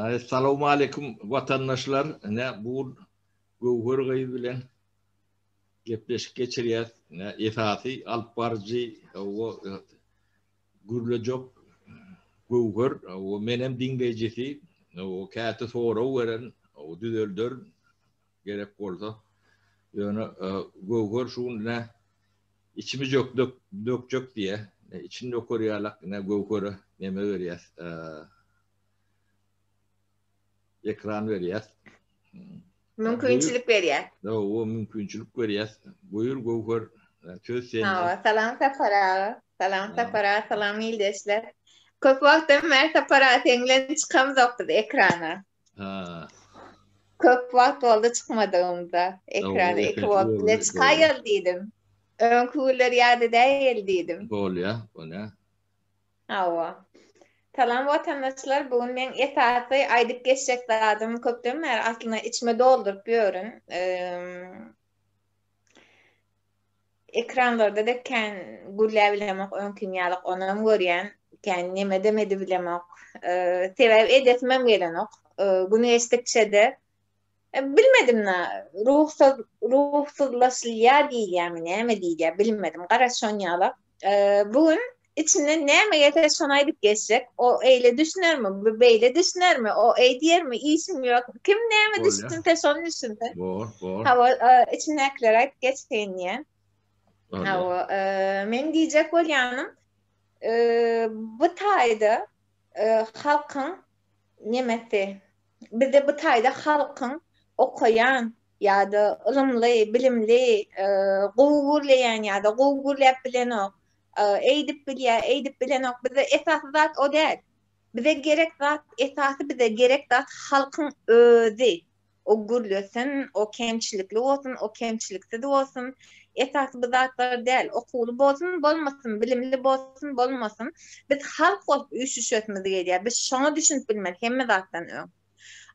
Salowmaleýkum watandaşlar. Ine bu Göwher gyz bilen gepleşik geçirýäs. Ine esasy alyp baryjy o gürlejek Göwher, o menem diňleýjisi, o käte sorag beren, o düzelder gerek bolsa. Ýöne Göwher şu gün ine içimi dök dökjek diýe. Içini döker ýalak ine Göwhere neme berýäs. Ekran berýäs. Mümkinçilik berýäs. Hawa, mümkinçilik berýäs. Buýur Göwher, söz sende. Hawa, salam Sapar aga. Salam Sapar aga, salam ildeşler. Köp wagtdan bäri Sapar aga seň bilen çykamzok biz ekrana. Ha. Köp wagt boldy çykmadygymyza ekrana. Iki bolup bile çykaýaly diýdim. Öňki günler ýada edäýeli diýdim. Bolýa, bolýa. Hawa. Salam watandaşlar, bu gün meň esasy aýdyp geçjek zadym köpden bäri aslynda içime dolduryp ýörün. Ekranlarda-da kän gürläbilemok öňkim ýalyk onam görýän. Kän nemedem edibilemok. Sebäbi edesimem gelenok. Gün geçdikçe-de Bilmedim-na, ruhsuz, ruhsuzlaşylýar diýilýärmi, näme diýilýär, bilmedim. Garaz, şon ýalak. Bu gün içinden näme gelse şony aýdyp geçjek. O eýle düşünermi, bu beýle düşünermi, o eý diýermi, işim ýok. Kim näme düşünse şony düşünsin. Bor, bor. Hawa, içimdäkileri aýdyp geçseýin diýen. Hawa, meň diýjek bolýanym, bu taýda halkyň nemesi, Bizde bu taýda halkyň okaýan ýa-da ylymly, bilimli, gowy gürleýän ýa-da gowy gürläp bilenok, eýdip bilýär, eýdip bilenok. Bizde esasy zat o däl. Bize gerek zat, esasy bize gerek zat halkyň özi. O gürlesin, o kemçilikli bolsun, o kemçiliksiz bolsun. Esasy bu zatlar däl. Okuwly bolsun, bolmasyn, bilimli bolsun, bolmasyn. Biz halk bolup üýşüşesimiz gelýär. Biz şoňa düşünip bilmeli hemme zatdan öň.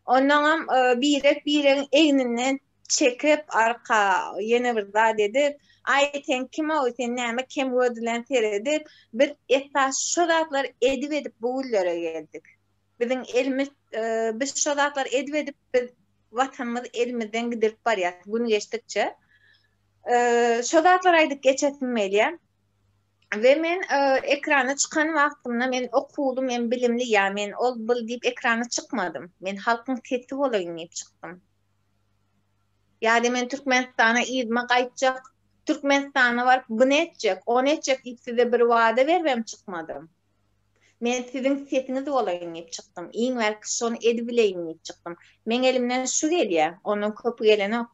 Onnoňam birek-biregiň egninden çekip, arka ýene bir zat edip, aý sen kim-ow, sen näme kem göz bilen seredip, biz esasy şo zatlary edip-edip bu günlere geldik. Biziň elimiz biz şo zatlary edip edip biz watanymyzy elimizden gidirip barýas gün geçdikçe. Şo zatlary aýdyp geçesim gelýär. We men ekrana çykan wagtymda men okuwly, men bilimli ýa men ol bul diýip ekrana çykmadym. Men halkyň sesi bolaýyn diýip çykdym. Ýa-da men Türkmenistana yzyma gaýtjak, Türkmenistana baryp buny etjek, ony etjek diýip size bir wada beribem çykmadym. Men siziň sesiňiz bolaýyn diýip çykdym. Iň bärkisi şony edibileýin diýip çykdym. Meň elimden şu gelýär, ondan köpi gelenok.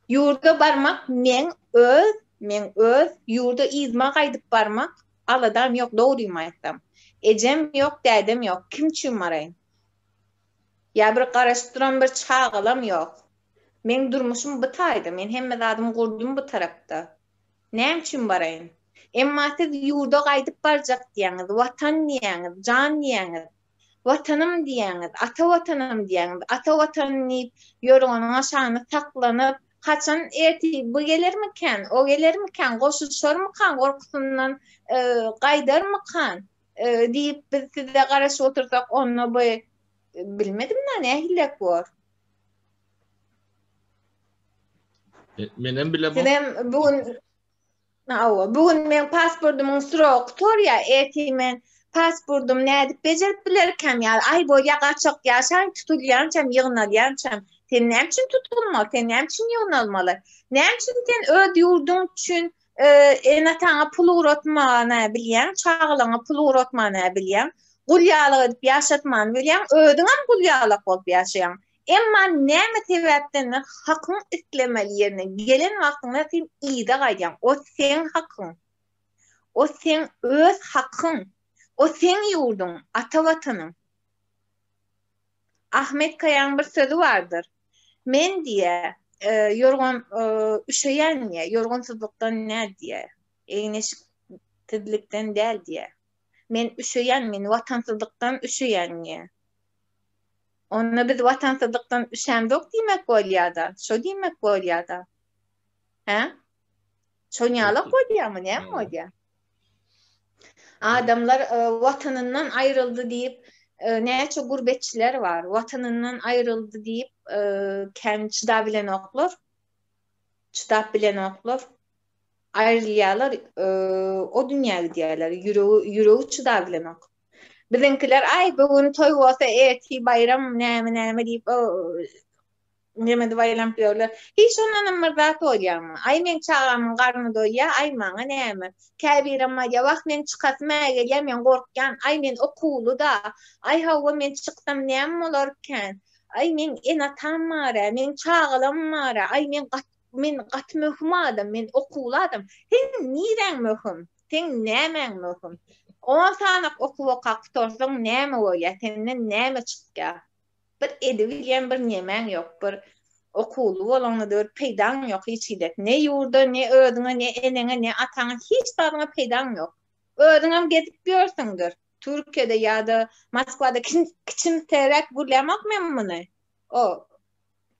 Ýurda barmak meň öz, meň öz ýurda yzyma gaýdyp barmak aladam ýok dogrymy aýtsam. Ejem ýok, dädem ýok, kim üçin baraýyn? Ýa bir garaşyp duran bir çagalam ýok. Meň durmuşym bu taýda, men hemme zadymy gurdum bu tarapda. Näme üçin baraýyn? Emma siz ýurda gaýdyp barjak diýýäňiz, Watan diýýäňiz, jan diýýäňiz. Watanym diýýäňiz, ata Watanym diýýäňiz. Ata Watan diýip, ýorganyň aşagynda saklanyp, haçan ertir bu gelermikän, o gelermikän, goşulyşarmykan gorkusyndan gaýdarmykan diýip biz size garaşyp otursak, onda bu bilmedim-dä nähillek bor. Menem bilemok. Sizem bu gün Hawa, bu gün meň pasportymyň srogy gutarýar. Ertir men pasportymy nädip bejerip bilerkäm ýa aý bolýa gaçak ýaşaýyn tutulýançam ýygnalýançam. Sen näme üçin tutulmaly? Sen näme üçin ýygnalmaly? Näme üçin sen öz ýurduň üçin ene-ataňa pul ugratmany bilýäň, çagalaňa pul ugratmany bilýäň, gul ýalyk edip ýaşatmany bilýäň, özüňem gul ýalak bolup ýaşaýaň. Emma näme sebäpdendir hakyň islemeli ýerine gelen wagtyňda sen yza gaýdýaň. O seň hakyň. O seň öz hakyň. O seň ýurduň, ata watanyň. Ahmet Kaýaň bir sözi bardyr. Men diýýär, ýorgan üşeýän diýýär, ýorgansyzlykdan däl diýýär. Egin-eşiksizlikden däl diýýär. Men üşeýän, men watansyzlykdan üşeýän diýýär. Onda biz watansyzlykdan üşämzok diýmek bolýada, şo diýmek bolýada. Hä? Şonýalak bolýamy, näme bolýa? Adamlar e, watanyndan aýryldy diýip, Näçe gurbetçiler bar, watanyndan aýryldy diýip, kän çydabilenoklar. Çydap bilenoklar. Aýrylýarlar, o dünýä gidýärler. Ýüregi, ýüregi çydabilenok. Biziňkiler, aý, bu gün toý bolsa, ertir baýram, näme-näme diýip, neme edip aýlanyp ýörler. Hiç ondanam bir zat bolýarmy? Aý, meň çagamyň garny doýýar, aý, maňa näme? Käbirem aýdýar, wah, meň çykasym-ä gelýär, men gorkýan, aý, men okuwly-da, aý, hawa, men çyksam näme bolarkän? Aý, meň ene-atam bar-a, meň çagalarym bar-a, aý, men gaty, men gaty möhüm adam, men okuwly adam. Seň niräň möhüm? Seň nämäň möhüm? On sanak okuw okap gutarsaň näme bolýar? Senden näme çykýar? Bir edibilýän bir nemäň ýok, bir okuwly bolaňda bir peýdaň ýok hiç hili. Ne ýurda, ne özüňe, ne eneňe, ne ataňa hiç zadyňa peýdaň ýok. Özüňem gezip ýörsüňdir. Türkiýede ýa-da Moskwada kiçimseräk gürlämok men muny. O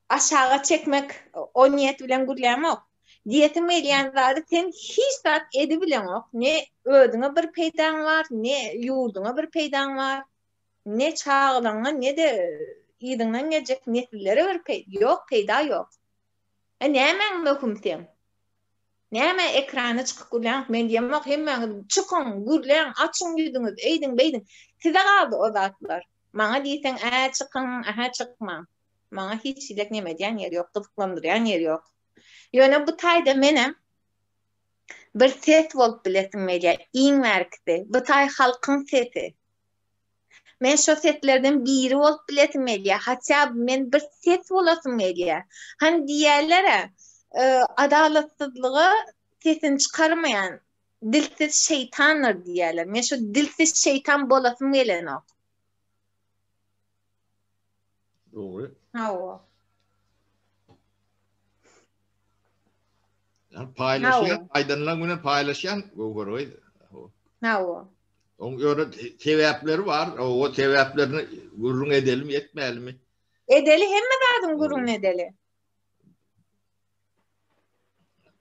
aşaga çekmek o niýet bilen gürlämok. Diýesim gelýän zady sen hiç zat edibileňok. Ne özüňe bir peýdaň bar, ne ýurduňa bir peýdaň bar. Ne çagalaňa ne-de yzyňdan geljek nesillere bir peý ýok peýda ýok. E nämäň möhüm seň? Nämä ekrana çykyp gürläňok men diýemok hemmäňiz çykyň gürläň açyň ýüzüňizi eýdiň beýdiň size galdy o zatlar. Maňa diýseň ä çykyň ähä çykmaň. Maňa hiç hilek neme edýän ýeri ýok gyzyklandyrýan ýeri ýok. Ýöne bu taýda menem bir ses bolup bilesim gelýär iň bärkisi bu taý halkyň sesi. Men şo seslerden biri bolup bilesim gelýär. Hatda men bir ses bolasym gelýär. Hany diýýärler-ä, adalatsyzlyga sesini çykarmaýan dilsiz şeýtandyr diýýärler. Men şo dilsiz şeýtan bolasym gelenok. Dogry. Hawa. Yani paýlaşýan, aýdanylan bilen paýlaşýan Göwher gyz. Hawa. Oň ýöne sebäpleri bar. O sebäplerini gürrüň edelimi, etmälimi? Edeli, hemme zadyň gürrüňini edeli.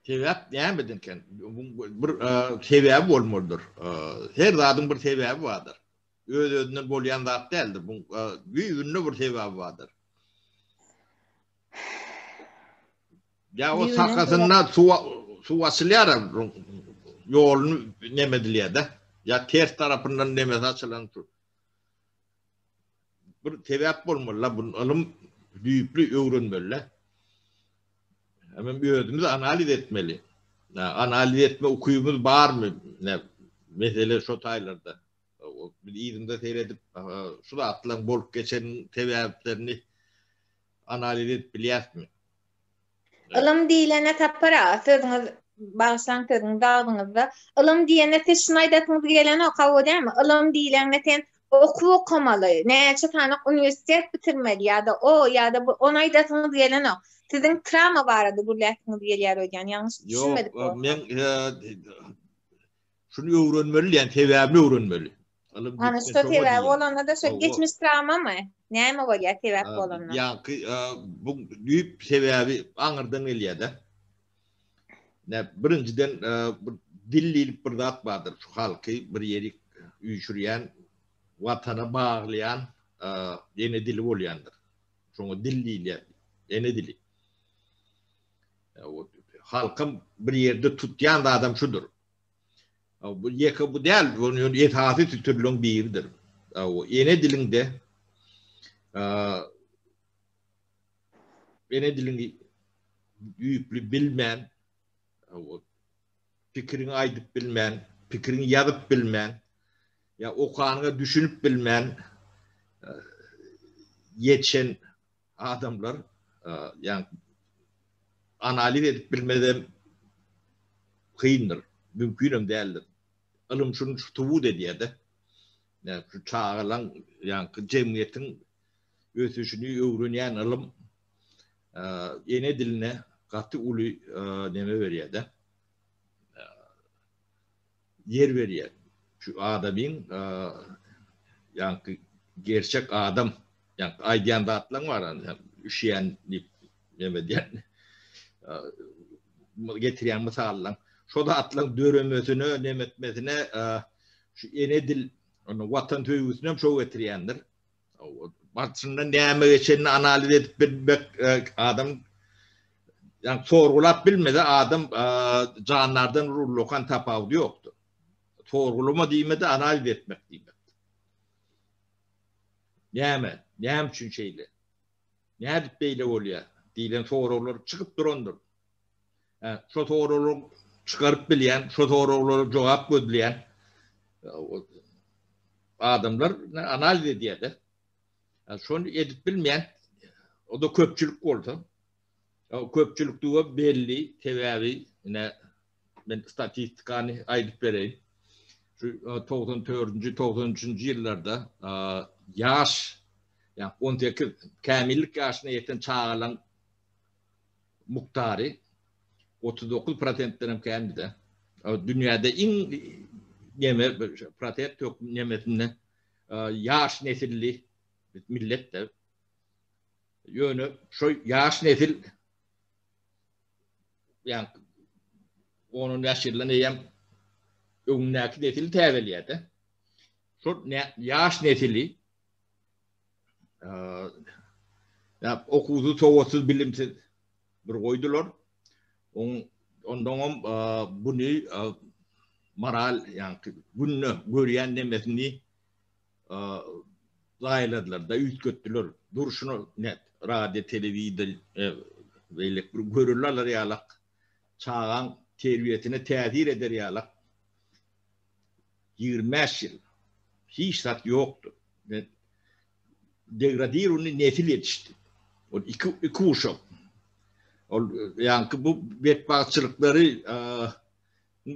Sebäp nämeden eken? Bir sebäbi bolmalydyr. Her zadyň bir sebäbi bardyr. Öz-özünden bolýan zat däldir. Bu düýbünde bir sebäbi bardyr. Ýa o sakasynda suw suw açylýar ýoluny neme edilýär-de. Ýa ters tarapyndan nemesi açylan su. Bir sebäp bolmaly-la, bu ylym düýpli öwrenmeli-le. Hemem özümiz analiz etmeli. Analiz etme ukybymyz barmy? Ne mesele şo taýlarda. Biz yzymyza seredip, şu zatlaryň bolup geçen sebäplerini analiz edip bilýäsmi? Ylym diýlene Sapar aga, sözüňiz bagyşlaň sözüňiz agzyňyzda. Ylym diýende siz şuny aýdasyňyz gelenok, hawa dälmi? Ylym diýlende sen okuw okamaly, näçe sany uniwersitet bitirmeli ýa-da o ýa-da bu ony aýdasyňyz gelenok. Siziň trawma barada gürläsiňiz gelýär öýdýän, ýalňyş düşünmedik bolsam. Ýok, men şuny öwrenmeli diýen sebäbini öwrenmeli. Ylym Ana şu sebäbi bolanda-da şu geçmiş trawmamy? Näme bolýar sebäp bolanda? Ýaňky bu düýp sebäbi aňyrdan gelýär-de. Nä birinjiden bir dil diýlip bir zat bardyr. Şu halky bir ýerik üýşürýän, watana baglaýan ene dili bolýandyr. Şoňa dil diýilýär. Ene dili. Halkam bir ýerde tutýan zadam şudur. Bu ýeke bu däl, bu ýöne esasy sütünleriň biridir. Ene diliňde ene diliňi düýpli bilmän, pikiriňi aýdyp bilmän, pikiriňi ýazyp bilmän, ýa okanyňa düşünip bilmän ýetişen adamlar ýa analiz edip bilmezem kyndyr, mümkinem däldir. Ylym şuny subut edýär-de. Ýa şu çagalaň, ýaňky jemgyýetiň ösüşini öwrenýän ylym ene diline gaty uly neme berýär-de. Ýer berýär. Şu adamyň ýaňky gerçek adam ýaňky aýdýan zatlaň bar üşüýän diýip neme diýen getirýän mysallaň. Şo zatlaň döremesine, neme etmesine şu ene dil. Onda watan söýgüsini hem şo getirýändir. Başyndan näme geçenini analiz edip bilmek adam ýa sorgulap bilmese adam jandardan ullakan tapawudy ýokdur. Sorgulama diýmede analiz etmek diýmekdir. Näme? Näme üçin şeýle? Nädip beýle bolýar? diýlen soraglar çykyp durandyr. Şo soraglary çykaryp bilýän, şo soraglara jogap gözleýän adamlar analiz edýär-de. Şony edip bilmeýän, o-da köpçülik bolsa, köpçülikdigi belli, sebäbi ine men statistikany aýdyp bereýin. Şu 94-nji, 93-nji ýyllarda ýaş, ýa 18 kämillik ýaşyna ýeten çagalaryň mukdary 39 prosentden hem kändi-de. Dünýäde iň neme prosent nemesinde ýaş nesilli millet-de. Ýöne şo ýaş nesil ýa on-on bäş ýyldan eýýäm öňündäki nesili täzeleýär-de. Şol ýaş nesili Ýa okuwsyz, sowatsyz, bilimsiz bir goýdular. Oň ondaňam buny moral, ýaňky günde görýän nemesini zaýaladylar-da, üýtgetdiler. Durşuna net radio, telewideniýe, beýleki bir görelde alar ýalak, çagaň terbiýesine täsir eder ýalak 25 ýyl hiç zat ýokdy. Degradirowny nesil ýetişdi. Ol iki iki uşak. Ol ýaňky bu betbagtçylyklary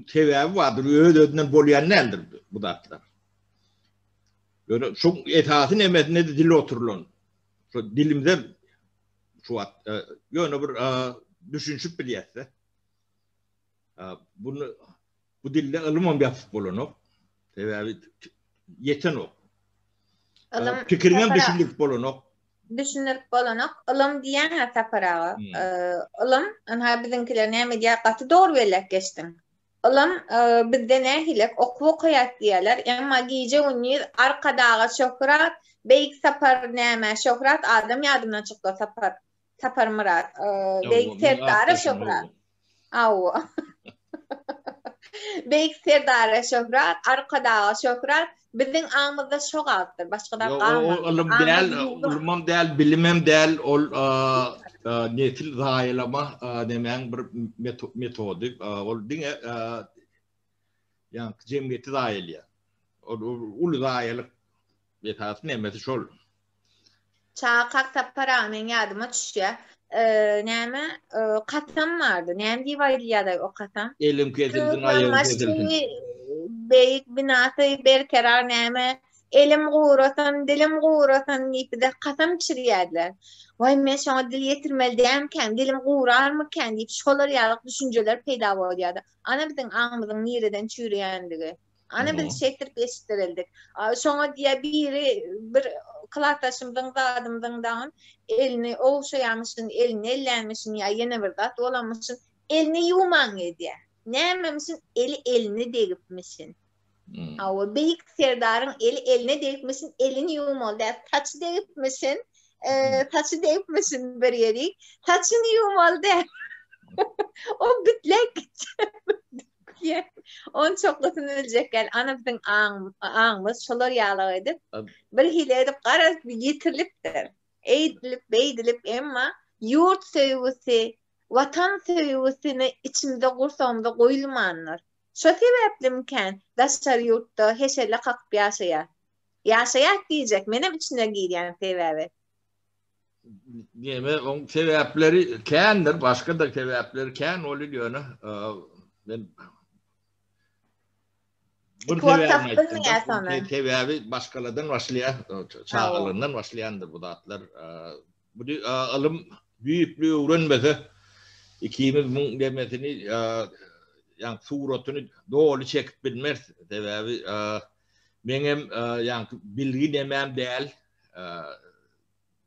sebäbi bardyr, öz-özünden bolýan däldir bu zatlar. Ýöne şu esasy nemesinde dil oturylan. Şu dilimize şu wagt ýöne bir düşünişip bilýäs-de. Bunu Bu dilde ylymam ýapyp bolanok. Sebäbi ýetenok. Ylym pikiriňem düşündirip bolanok. Düşündirip bolanok. Ylym diýýäň-ä Sapar aga. Hmm. Ylym, ynha biziňkiler näme diýýär? Gaty dogry belläp geçdiň. Ylym bizde nähilek okuw okaýas diýýärler. Emma gije-gündiz Arkadaga şöhrat, Beýik Sapar nämä şöhrat, adam ýadymdan çykdy Sapar. Saparmyrat, Beýik Serdara şöhrat. Hawa. Beýik Serdara şöhrat, Arkadaga şöhrat. Biziň aňymyzda şo galypdyr, başga zat galmady. Ol ylym däl, ylymam däl, bilimem däl, ol nesil zaýalama nemäň bir metody. Ol diňe ýaňky jemgyýeti zaýalaýar. Ol uly zaýalyk esasy nemesi şol. Çaga Sapar aga meň ýadyma düşýär. Näme kasam bardy. Näme diýip aýdylýardy o kasam? Elim kesilsin, aýagym kesilsin. Beýik binasy berkarar näme? Elim gurasyn, dilim gurasyn diýip bize kasam içirýärdiler. Waý men şoňa dil ýetirmeli dälmikäm, dilim gurarmykan diýip şolar ýaly düşünjeler peýda bolýardy. Ana biziň aňymyzyň nireden çüýreýändigi. Ana biz şeýtirip eşitdirildik. Şoňa diýä biri bir klasdaşymyzyň zadymyzyň dagyn elini ogşaýamyşyn, elini ellänmişin ýa ýene bir zat bolanmyşyn, elini ýuwman gezýär. Nämemişin eli eline degipmişin. Hawa, Beýik Serdaryň eli eline degipmişin, elini ýuwmaly däl, saçy degipmişin, saçy degipmişin bir ýeri, saçyny ýuwmaly däl. O bitlek gitjek. Onçaklysyny biljek gel. Ana biziň aňymyz şolar ýaly edip, bir hili edip garaz ýetirilipdir. Eýdilip, beýdilip, emma ýurt söýgüsi, watan söýgüsini içimize gursagymyza goýulmandyr. Şo sebäplimikän daşary ýurtda heşelle kakyp ýaşaýas. Ýaşaýas diýjek, menem içine girýän sebäbi. Neme, oň sebäpleri kändir, başga-da sebäpleri kän bolýar ýöne men bir sebäbini aýtdym. Sebäbi başgaladan başlaýar, çagalaryndan başlaýandyr bu zatlar. Bu ylym düýpli öwrenmese, ikimiz muň demesini, ýa suratyny doly çekip bilmeris. Sebäbi meňem ýaňky bilgi nemem däl.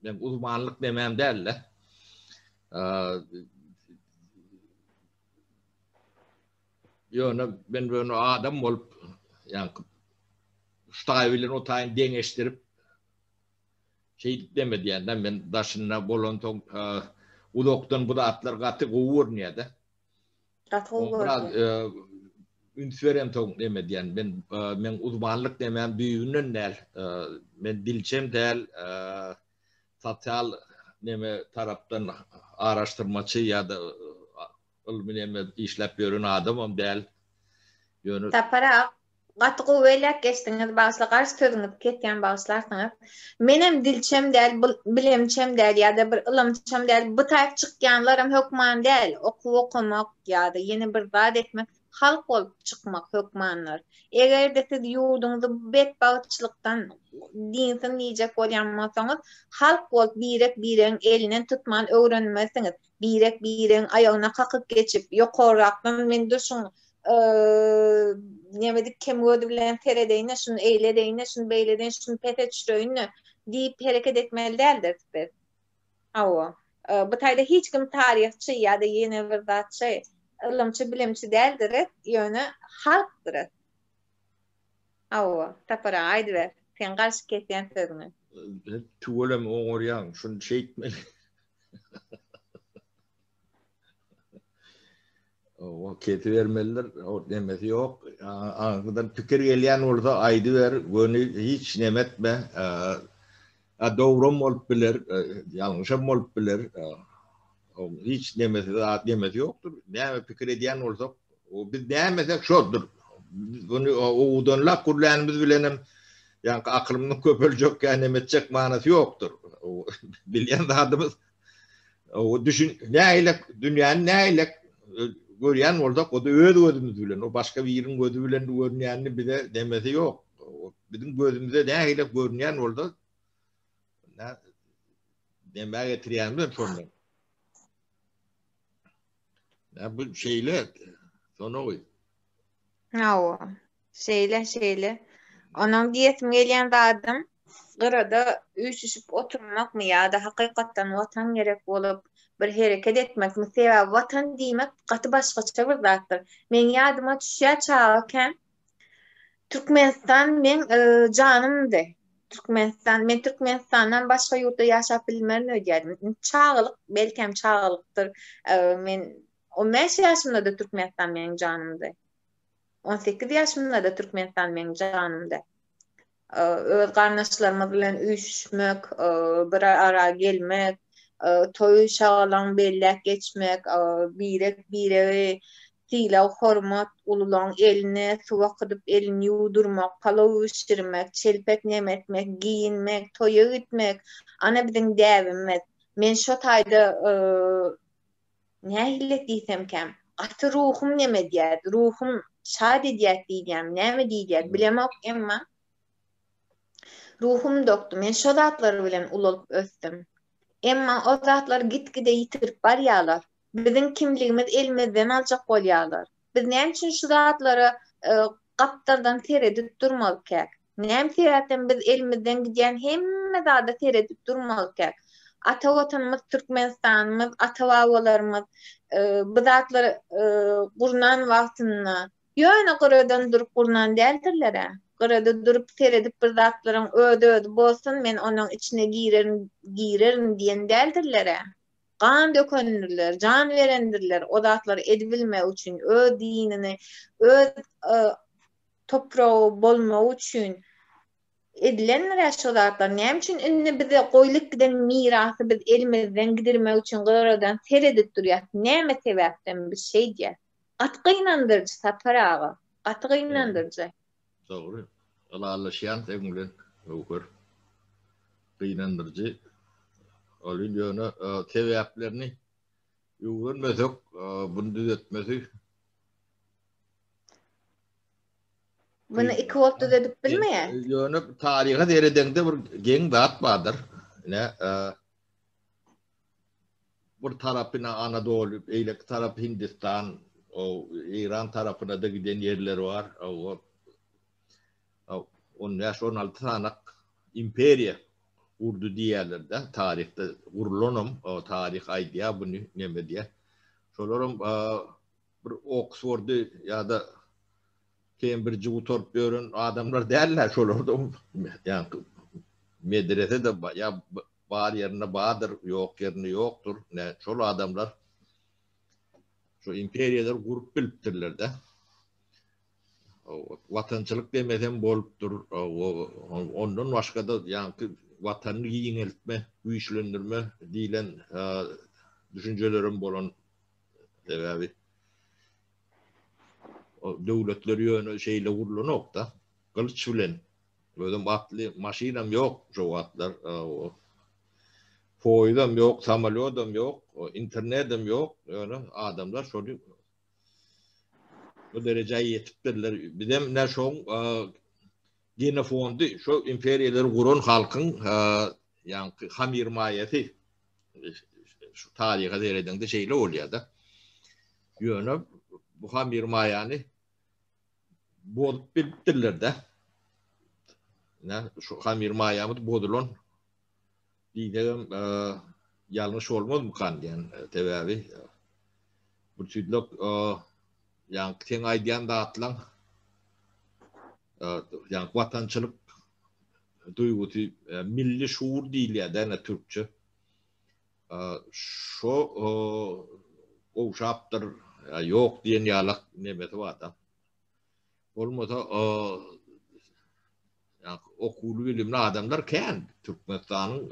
Men uzmanlyk nemem däl-de. Ýöne men ýöne adam bolup, ýaňky. şu taý bilen o taýyny deňeşdirip şeýdip neme diýende men daşynda bolansoň uzakdan bu zatlar gaty gowy görünýär-de. Gaty gowy görünýär. Biraz üns beremsoň neme diýen men meň uzmanlyk nemäm düýbünden däl. Men dilçem däl, sosial neme tarapdan araşdyrmaçy ýa-da ylmy neme işläp ýören adamam däl. Ýöne Sapar aga gaty gowy belläp geçdiňiz bagyşla garşy sözüňizi kesýän bagyşlarsyňyz. Menem dilçem däl bilemçem däl ýa-da bir ylymçam däl bu taýyp çykýanlaram hökman däl okuw okamak ýa-da ýene bir zat etmek halk bolup çykmak hökmandyr. Eger-de siz ýurduňyzy bu betbagtçylykdan dynsyn diýjek bolýan bolsaňyz halk bolup birek-biregiň elinden tutman öwrenmelisiňiz. Birek-biregiň aýagyna kakyp geçip, ýokarrakdan men dur şuň neme edip kem gözi bilen seredeýin-de, şuny eýle edeýin-de, şuny beýle edeýin, şuny pese düşüreýin-de diýip hereket etmeli däldiris biz. Hawa. Bu taýda hiç kim taryhçy ýa-da ýene bir zatçy, ylymçy, bilimçi däldiris, ýöne halkdyrys. Hawa, Sapar aga aýdyber, seň garşy kesýän sözüňi. Tüweleme oňarýaň, şuny şeýtmeli. O kesibermelidir, o nemesi ýok. Aňyňdan pikir gelýän bolsa aýdyber, göni hiç neme etme. A dogram bolup biler, ýalňyşam bolup biler. O hiç nemesi zat nemesi ýokdur. Näme pikir edýän bolsak, o biz nämesek şodur. Biz bunu owudanlap gürlänimiz bilenem ýaňky akylymyzyň köpeljek ýa neme etjek manysy ýokdur. Bilýän zadymyz o düşün nähilek dünýäni nähilek görýän bolsak, o da öz gözümiz bilen, o başga biriniň gözi bilen görünýänini bize demesi ýok. Biziň gözümize nähilek görünýän bolsa, Näme getirýänler şonda? Nä bu şeýle sonogy. Hawa. Şeýle, şeýle. Onuň diýesim gelýän zadym gyrada üýşüşip oturmakmy ýa-da hakykatdan watan gerek bolup bir hereket etmekmi? Sebäbi watan diýmek gaty başgaça bir zatdyr. Meň ýadyma düşýär çagakäm Türkmenistan meň janymdy. Türkmenistan, men Türkmenistandan başga ýurtda ýaşap bilmerin öýdýärdim. Çagalyk, belkem çagalykdyr. Men 15 ýaşymda-da Türkmenistan meniň janymdy. 18 ýaşymda-da Türkmenistan meniň janymdy. Öz garyndaşlarymyz bilen üýşüşmek, bir ara gelmek, toý şagalaň belläp geçmek, birek-biregi sylag-hormat, ululaň eline suw akydyp elini ýuwdurmak, palaw bişirmek, çelpek neme etmek, geýinmek, toýa gitmek, ana biziň däbimiz. Men şo taýda nähili diýsemkäm, gaty ruhum neme edýärdi, ruhum şat edýärdi diýýämi, näme diýilýär bilemok, emma ruhum dokdy. Men şo zatlar bilen ulalyp ösdüm. Emma o zatlary git-gide ýitirip barýarlar. Biziň kimligimiz elimizden aljak bolýarlar. Biz näme üçin şu zatlara gapdaldan seredip durmalykäk? Näme sebäpden biz elimizden gidýän hemme zada seredip durmalykäk? Ata Watanymyz Türkmenistanymyz, ata-babalarymyz bu zatlary gurnan wagtynda ýöne gyradan durup gurnan däldirler-ä. Gyrada durup seredip bir zatlaryň öz-özi bolsun, men onuň içine girerin, girerin diýen däldirler-ä. Gan dökendirler, jan berendirler o zatlary edibilmek üçin, öz dinini, öz topragy bolmagy üçin edilendir-ä şo zatlar. Näme üçin indi bize goýlup giden mirasy biz elimizden gidirmek üçin gyradan seredip durýas? Näme sebäpden biz şeýdýäs? Gaty gynandyryjy Sapar aga. Gaty gynandyryjy. Dogry. Ylalaşýan seň bilen Göwher. Gynandyryjy. Ol ýöne sebäplerini öwrenmesek buny düzetmesi Muny iki bolup düzedip bilmeýär. Ýöne taryha seredeňde bir geň zat bardyr. Ine, bir tarapyna Anadoly, beýleki tarapy Hindistan, o Eýran tarapyna-da giden ýerleri bar. O 15-16 sanak imperiýa gurdy diýýärler-de, taryhda gurulanam, taryh aýdýar buny, neme diýýär. Şolaram bir Oksfordy ýa-da. Kembriji gutaryp ýören adamlar däl-ä şolarda ýaňky medrese-de ýa bar ýerinde bardyr, ýok ýerinde ýokdur. Ine, şol adamlar şu imperiýalary gurup bilipdirler-de. Watançylyk demesem bolupdyr. Ondan başga-da ýaňky watanyny giňeltme, güýçlendirme diýlen düşünjelerem bolan sebäbi. Döwletler ýöne şeýle gurlanok-da. Gylyç bilen. Özem atly maşynam ýok şo wagtlar. Poýuzam ýok, samolýodam ýok, internedem ýok. Ýöne adamlar şony bu derejä ýetipdirler. Bizem ine şoň genofondy, şo imperiýalary guran halkyň ýaňky hamyrmaýasy. Şu taryha seredeňde şeýle bolýar-da. Ýöne bu hamyrmaýany bozup bilipdirler-de. Ine, şu hamyrmaýamyz bozulan diýsegem ýalňyş bolmazmykan diýen sebäbi bu tüýdlek ýaňky seň aýdýan zatlaň ýaňky watançylyk duýgusy milli şuur diýilýär-dä ine türkçe. Şo gowşapdyr, ýok diýen ýalak nemesi bar-da. Bolmasa okuwly bilimli adamlar kän. Türkmenistanyň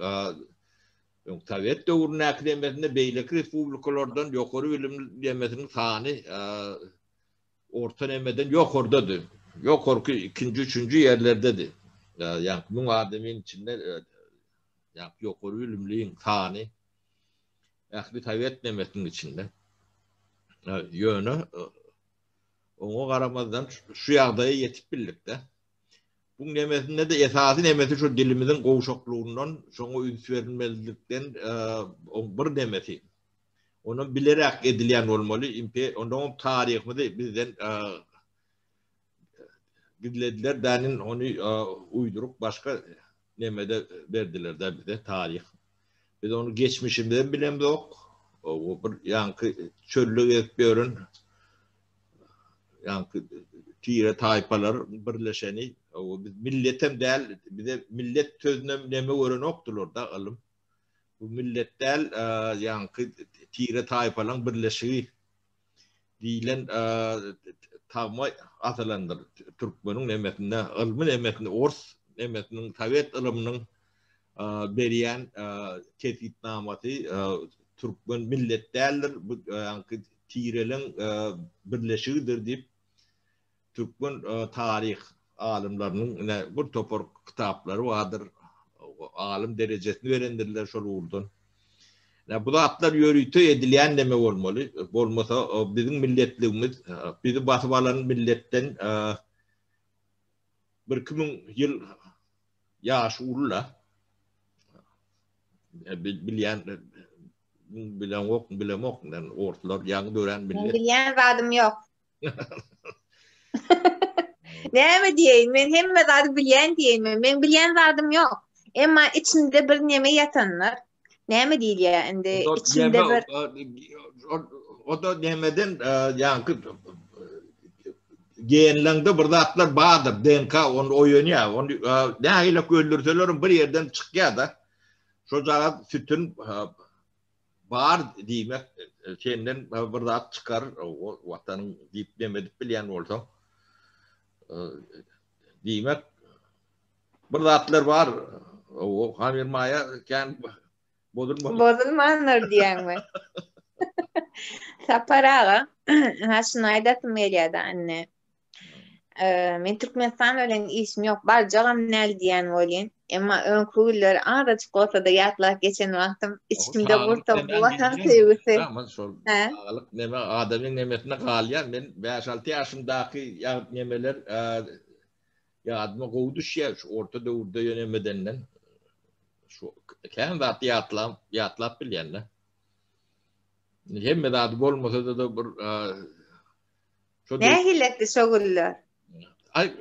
öň sowet döwründäki demesinde beýleki respublikalardan ýokary bilimli demesiniň sany orta nemeden ýokardady. Ýokarky ikinji, üçünji ýerlerdedi. Ýagny 1000 adamyň içinde ýagny ýokary bilimliň sany ähli sowet nemesiniň içinde. Ýöne Oňa garamazdan şu ýagdaýa ýetip bildik-de. Bu nemesinde-de esasy nemesi şu dilimiziň gowşaklygyndan, şoňa üns berilmezlikden oň bir nemesi. Onam bileräk edilýän bolmaly. Ondan taryhymyzy bizden gizlediler dänin ony uýduryp başga nemede berdiler-de bize taryh. Biz ony geçmişimizem bilemzok. O bir ýaňky çölde gezip ýören ýaňky tire taýpalar birleşeni. O biz milletem däl, bize millet sözünem neme görenokdylar-da ylym. Bu millet däl, ýaňky tire taýpalaryň birleşigi diýlen tagma asylandyr. Türkmeniň nemesinde, ylmy nemesinde, ors nemesiniň, sowet ylymynyň berýän kesgitnamasy türkmen millet däldir, bu ýaňky tireleň birleşigidir diýip, Türkmen taryh alymlarynyň ine bir topar kitaplary bardyr. Alym derejesini berendirler şol ugurdan. Ine bu zatlar ýörite edilýän neme bolmaly. Bolmasa biziň milletligimiz bizi basyp alan milletden birki müň ýyl ýaşy uly-la. Bilýän bileňok, bilemok, orslar ýaňy dörän millet. Bilýän zadym ýok. Näme diýeýin, men hemme zady bilýän diýeýinmi? Meň bilýän zadym ýok. Emma içimde bir neme ýatanlar. Näme diýilýär indi? Içimde bir O da nemeden ýaňky genleňde bir zatlar bardyr. DNK ony oýanýar. Ony nähili öldürseler bir ýerden çykýar-da. Şojagaz sütün Bar diýmek senden bir zat çykar watanyň diýip neme edip bilýän bolsaň diýmek bir zatlar bar o Hamir Maýa kän bozulmady. Bozulmandyr diýýäňmi? Sapar aga, ha şuny aýdasym gelýär-de indi. Men Türkmenistan bilen işim ýok, barjagam näl diýen welin, emma öňki günleri azajyk bolsa-da ýatlap geçen wagtym içimde gursa bu watan söýgüsi. Şol çagalyk neme adamyň nemesinde galýar. Men bäş-alty ýaşymdaky nemeler ýadyma gowy düşýär şu orta döwürde ýönemedenden. Şu kän zat ýatlap ýatlap bilýän-de. Hemme zady bolmasa-da bir Nähilekdi şo günler? Ay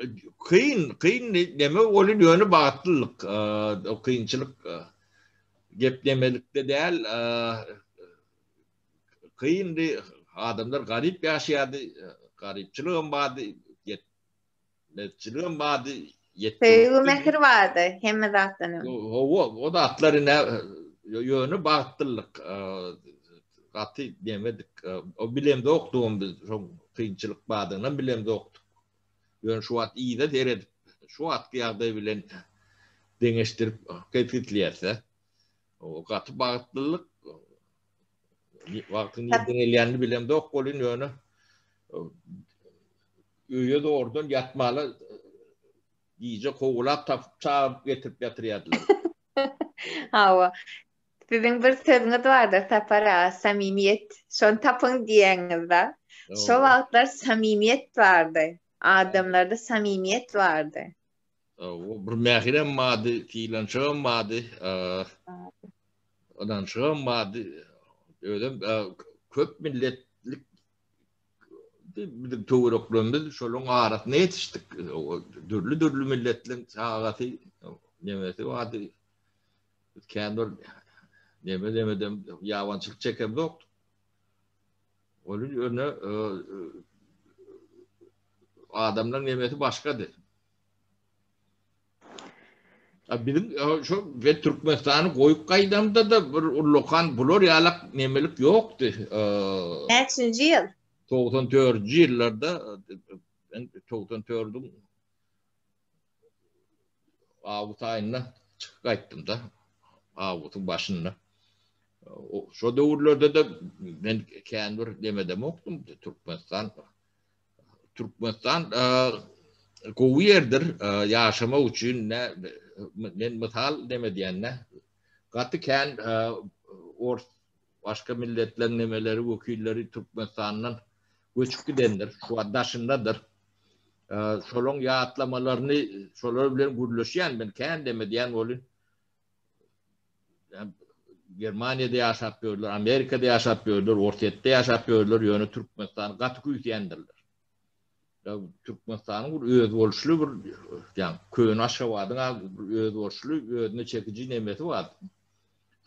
kyn, kyn neme welin ýöne bagtlylyk, o kynçylyk geplemelikde däl, kyndy, adamlar garyp ýaşaýardy, garypçylygam bardy. Metçiligem bardy, Söýgi mähir bardy hemme zatdan öň. Hawa, o zatlar ine ýöne bagtlylyk gaty demedik. O bilemzokdygam biz şo kynçylyk bardygynam bilemzokdyk. Ýöne şu wagt yza seredip, şu wagtky ýagdaý bilen deňeşdirip kesgitleýäs-de. O gaty bagtlylyk. Wagtyň nirden gelýänini bilemzok welin ýöne Öýe zordan ýatmaly gije kowalap tapyp çagyryp getirip ýatyrýardylar. Hawa. Siziň bir sözüňiz bardyr Sapar aga, samimiýet. Şony tapyň diýýäňiz-de. Şo wagtlar samimiýet bardy. Adamlarda samimiýet bardy. O bir mähirem bardy, sylanşygam bardy, ynanşygam bardy. Özem köp milletlik Biziň töwereklerimiz şolaryň arasynda ýetişdik. Dürli-dürli milletleriň çagasy, nemesi bardy. Biz kän bir neme nemeden ýabançylyk çekemzokdyk. Onuň ýerine adamlaryň nemesi başgady. Biziň şo we Türkmenistany goýup gaýdamda-da bir ullakan bular ýalak nemelik ýokdy. Näçinji ýyl? 94-nji ýyllarda men 94-iň awgust aýynda çykyp gaýtdym-da. Awgustyň başynda. Şo döwürlerde-de men kän bir nemedemokdym Türkmenistan Türkmenistan gowy ýerdir ýaşamak üçin ne men mysal neme diýende gaty kän ors başga milletleriň nemeleri wekilleri Türkmenistandan göçüp gidendir şu wagt daşyndadyr şolaň ýatlamalaryny şolar bilen gürleşýän men kän neme diýen bolyn Germaniýada ýaşap ýörler, Amerikada ýaşap ýörler, Orsýetde ýaşap ýörler, ýöne Türkmenistany gaty küýseýändirler. Türkmenistanyň bir özboluşly bir, ýa köne Aşgabadyň bir özboluşly özüne çekiji nemesi bar.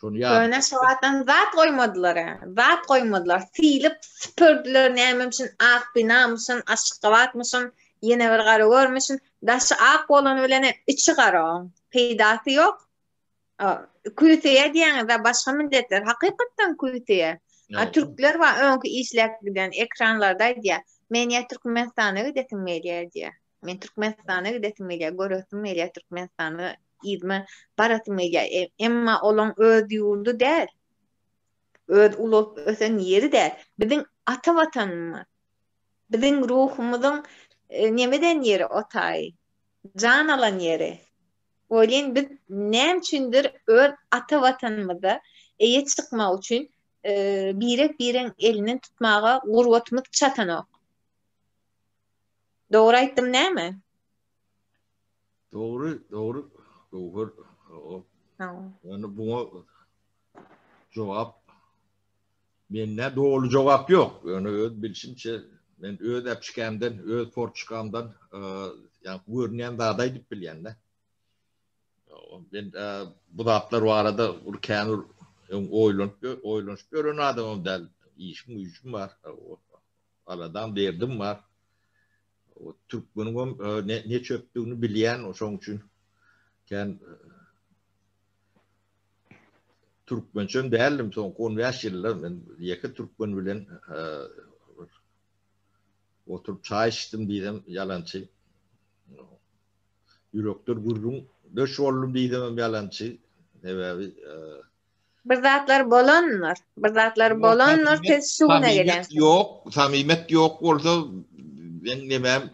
Şony ýa Köne Aşgabatdan zat goýmadylar, zat goýmadylar. Sylyp süpürdiler, näme üçin ak binamyşyn, Aşgabatmyşyn, ýene bir gara görmüşin. Daşy ak bolany bilen içi gara oň. Peýdasy ýok. Küýseýär diýýäňiz-ä başga milletler hakykatdan küýseýär. A türkler bar öňki işläp giden ekranlarda aýdýar. Men ýa Türkmenistana gidesim gelýär diýýär. Men Türkmenistana gidesim gelýär, göresim gelýär Türkmenistany, yzyma barasym gelýär. E, emma olaň öz ýurdy däl. Öz ulalyp ösen ýeri däl. Biziň ata watanymyz. Biziň ruhumyzyň e, nemeden ýeri o taýy. Jan alan ýeri. Welin biz näme üçindir öz ata watanymyza eýe çykmak üçin birek-biregiň elinden tutmaga gurbatymyz çatanok. Dogry aýtdym näme? Dogry, dogry Göwher. Ýöne buňa jogap Mende doly jogap ýok. Ýöne öz bilşimçe men öz äpişgämden, öz forçkamdan ýa görünýän zady aýdyp bilýän-de. Men bu zatlar barada bir kän bir öň oýlanyp, oýlanyşyp ýören adamam däl. Işim, güýjüm bar. Aladam, derdim bar. Türkmeniň hem ne çöpdügini bilýän, şoň üçin kän Türkmençem däldim soňky 15 ýylda men ýeke türkmen bilen oturyp çaý içdim diýsem ýalançy. Ýürekden gürrüň döş boldum diýsem hem ýalançy. Sebäbi Bir zatlar bolandyr. Bir zatlar bolandyr siz şu güne gelen. Ýok, samymet ýok bolsa men nemem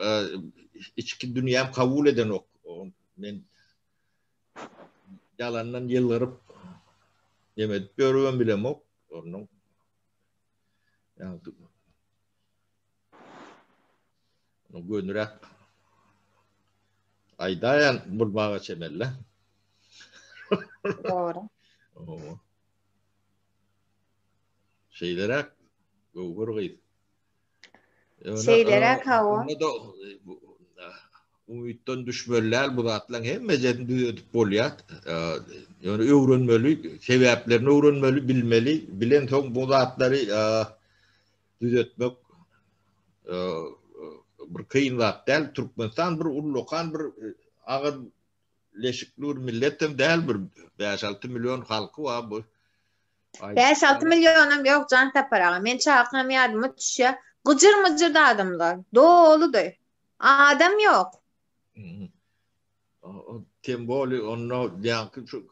içki dünýäm kabul edenok. Men Ýalandan ýylgyryp neme edip ýörübem bilemok. Onuň ýa gönüräk aýdaýan bolmaga çemeli. Dogry. Şeýleräk Göwher gyz. Şeýleräk hawa. Onda-da umytdan düşmeli däl bu zatlaryň hemmejesini düzedip bolýar. Ýöne öwrenmeli, sebäplerini öwrenmeli, bilmeli. Bilensoň bu zatlary düzetmek. bir kyn zat däl. Türkmenistan bir ullakan bir agyr leşikli bir milletem däl bir 5-6 million halky bar bu. 5-6 millionam ýok Jan Sapar aga. Men çagakam ýadyma düşýär. Gyjyr-myjyrdy adamlar. Doludy. Adam ýok. Tem boli onda ýaňky şu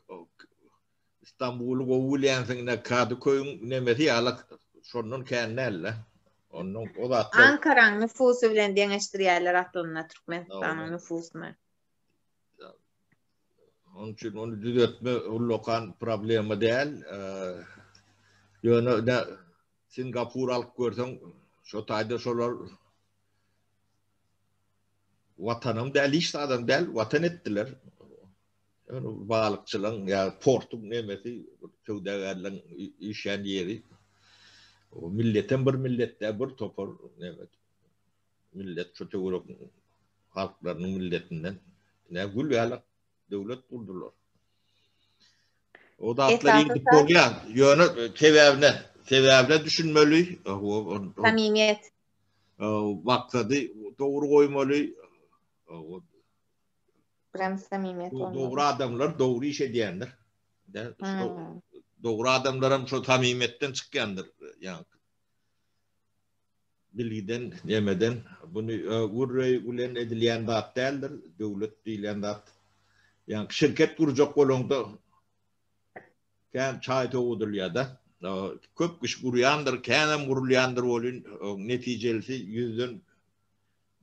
Istanbuly gowy bilýänsiň ine Kadyköýüň nemesi ýaly şondan kän däl-de. Ondan o zatlar Ankaraň nüfusy bilen deňeşdirýärler aslynda Türkmenistanyň nüfusyny. Onuň üçin ony düzetme ullakan problema däl. Ýöne ine Singapur alyp görseň şo taýda şolar watanam däl, hiç zadam däl, watan etdiler. Ýöne balykçylygyň ýa portuň nemesi, söwdagärleň üýşýän ýeri. O milletem bir millet däl, bir topar neme millet şu töwerek halklarynyň milletinden. Ine gül ýaly döwlet gurdular. O zatlar edip bolýar. Ýöne sebäbine, sebäbine düşünmeli. Samimiýet. Maksady dogry goýmaly. Birem samimiýet bolmaly. Dogry adamlar dogry iş edýändir. Dogry adamlaram şo samimiýetden çykýandyr. Ýa bilgiden, nemeden. Buny gürrey bilen edilýän zat däldir. Döwlet diýilýän zat. Ýa şirket gurjak bolaňda kän çaý towudylýar-da. Köp kişi gurýandyr, känem gurulýandyr welin netijelisi ýüzden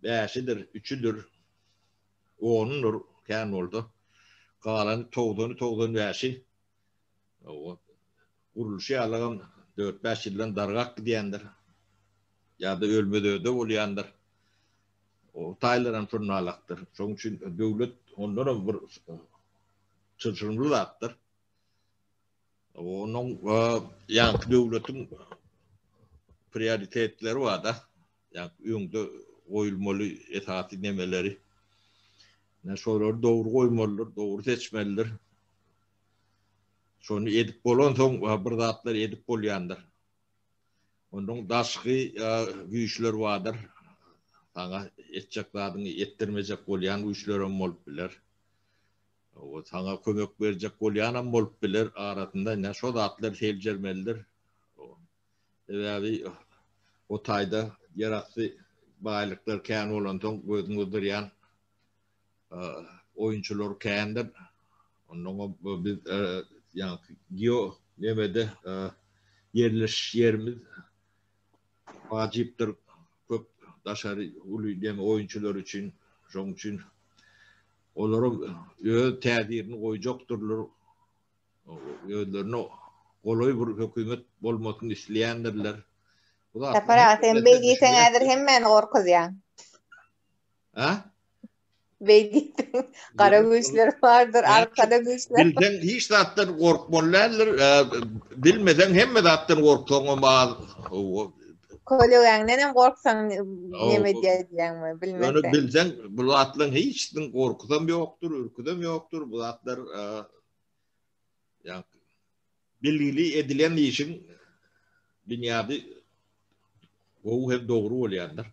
bäşidir, üçüdir, onudyr kän bolsa. Galany togsany, 95-i gurluşy ýalygam dört-bäş ýyldan dargap gidýändir. Ýa-da ölmez-öde bolýandyr. O taýlaram şonalakdyr. Şonuň üçin döwlet ondanam bir çylşyrymly zatdyr. Onuň ýaňky döwletiň prioritetleri bar-da. Ýaňky öňde goýulmaly esasy nemeleri. Ine şolary dogry goýmalydyr, dogry seçmelidir. Şony edip bolansoň bir zatlar edip bolýandyr. Onuň daşky güýçler bardyr. Saňa etjek zadyňy etdirmejek bolýan güýçlerem bolup biler. O saňa kömek berjek bolýanam bolup biler arasynda ine şo zatlar seljermelidir. Sebäbi o taýda ýerasty baýlyklar kän bolansoň gözüň gyzdyrýan oýunçylar kändir. Onnoňam biz ýaňky geo nemede ýerleşiş ýerimiz wajypdyr köp daşary uly neme oýunçylar üçin. Şonuň üçin olaram öz täsirini goýjakdyrlar. Özlerine golaý bir hökümet bolmasyny isleýändirler. Sapar aga sen beý diýseň häzir hemmäni gorkuzýaň. Ha? Beý diýseň gara güýçler bardyr, arkada güýçler. Bilseň hiç zatdan gorkmaly däldir. Bilmeseň hemme zatdan gorksaňam az. Kölegäňden hem gorksaň neme edýär diýýäňmi, bilmeseň. Ýöne bilseň bu zatlaryň hiçisiniň gorkusam ýokdur, ürküsem ýokdur. Bu zatlar ýa bilgili edilen işiň binýady gowy hem dogry bolýandyr.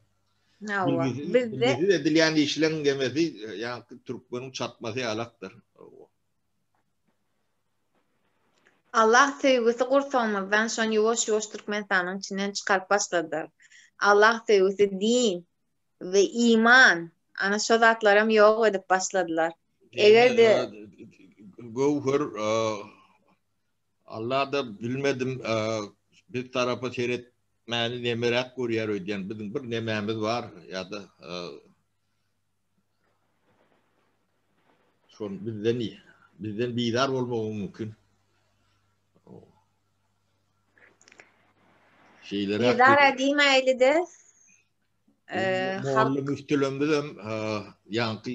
Hawa, bizde bilgisiz edilýän işleň gemesi ýa türkmeniň çatmasy ýalakdyr. Allah söýgüsi gursagymyzdan şony ýuwaş-ýuwaş Türkmenistanyň içinden çykaryp başladylar. Allah söýgüsi din we iman ana şo zatlaram ýok edip başladylar. Eger-de Göwher Allah-da bilmedim biz tarapa seretmäni nemeräk görýär öýdýän. Biziň bir nemämiz bar ýa-da Şol bizden bizden bizar bolmagy mümkin. Şeýleräk. Bizar diýmäýli-de. Molla müftülerimiz hem ýaňky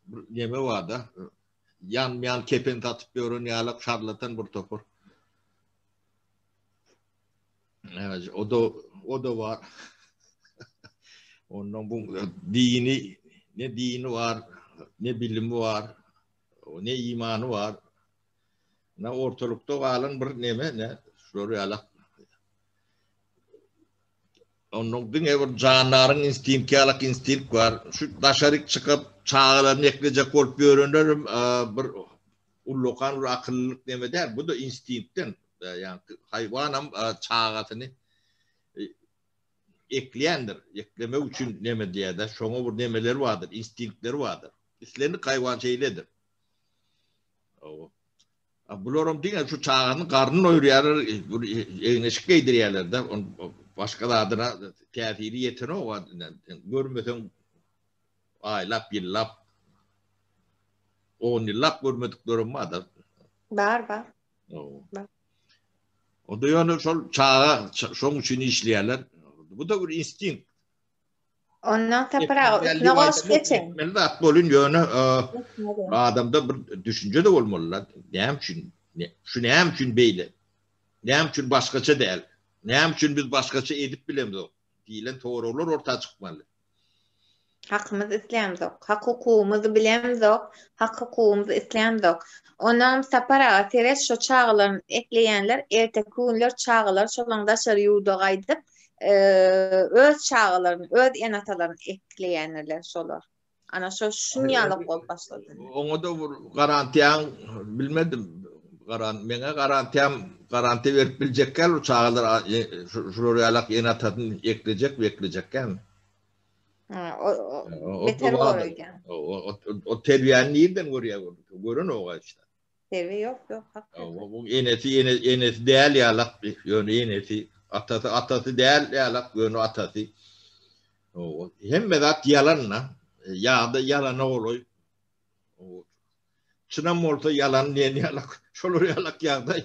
bir neme bar-da. Ýanmaýan kepen satyp ýören ýaly şarlatan bir topar. Evet, o da o da bar. Ondan bu dini ne dini var, ne bilimi var, ne imany var. Ne ortalykda galan bir neme ne şular ýaly. Onuň diňe bir jandaryň instinkti ýalak instinkt bar. Şu daşaryk çykyp çagalaryny eklejek bolup ýörenlerem bir ullakan bir akyllylyk neme däl. Bu-da instinktden. Ýagny haýwanam çagasyny ekleýändir. Eklemek üçin neme diýýär-de, şoňa bir nemeleri bardyr, instinktleri bardyr. Islendik haýwan şeýledir. A bularam diňe şu çaganyň garnyny doýurýarlar, bir egin-eşik geýdirýärler-de, başga zadyna täsiri ýetenok. Görmeseň aýlap, ýyllap, on ýyllap görmediklerem bar-da. Bar, bar. Bar. Onda ýöne şol çaga şoň üçin işleýärler. Bu-da bir instinkt. Ondan Sapar aga üstüne goşup geçeýin. Etmeli zat bolun ýöne adamda bir düşünje-de bolmaly-da. Näme üçin? Şu näme üçin beýle? Näme üçin başgaça däl? Näme üçin biz başgaça edip bilemzok? diýlen soraglar orta çykmaly. Hakymyzy islämzok. Hak-hukugymyzy bilemzok. Hak-hukugymyzy islämzok. Onam Sapar aga seret şo çagalaryny ekleýänler erteki günler çagalar şolaň daşary ýurda gaýdyp öz çagalaryny, öz ene-atalaryny ekleýändirler şolar. Ana şo şun ýalak bolup başlady. Oňa-da bir garantiýaň bilmedim. Garan meňe garantiýam garantiýa berip biljek däl bu çagalar şular ýalak ene-atasyny eklejek we eklejek dälmi? Ha, o, o beter bolar öýdýän. O, o terbiýäni nirden görýär? Görenok işte. Terbiýe ýok, ýok, hak. Bu enesi ene enesi däl ýalak, ýöne enesi, atasy atasy däl ýalak, ýöne atasy. O hemme zat ýalan-da. Ýa-da ýalana golaý. O çynam bolsa ýalan diýen ýalak, şolar ýalak ýagdaý.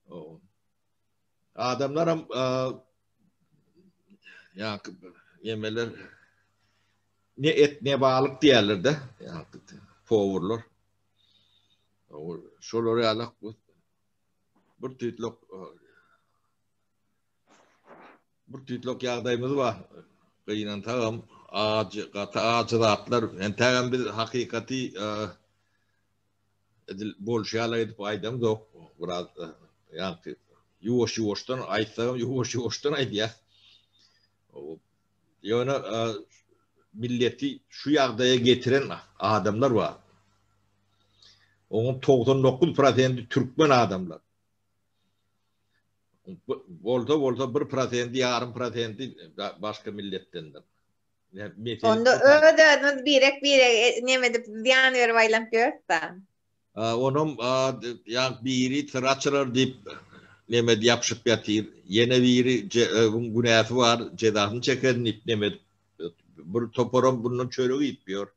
O adamlaram ýa ýemeler ne et ne balyk diýerler-de, ýa powurlar. Şolar ýalak bu bir tüýtlük bir tüýtlük ýagdaýymyz bar. Gynansagam ajy, gaty ajy zatlar. Entägem biz hakykaty edil bolşy ýaly edip aýdamzok. Biraz ýaňky ýuwaş-ýuwaşdan aýtsagam ýuwaş-ýuwaşdan aýdýas. Ýöne milleti şu ýagdaýa getiren adamlar bar. Onuň 99 prosendi türkmen adamlar. Bolsa bolsa 1 prosendi, ýarym prosendi başga milletdendir. Onda öz-özümiz birek-birege neme edip zyýan berip aýlanyp ýörüs-dä. Onam ýa biri syr açyrar diýip neme ýapyşyp ýatyr. Ýene biri buň günäsi bar, jezasyny çekerin diýip neme edip bir toparam bundan çörek iýip ýör.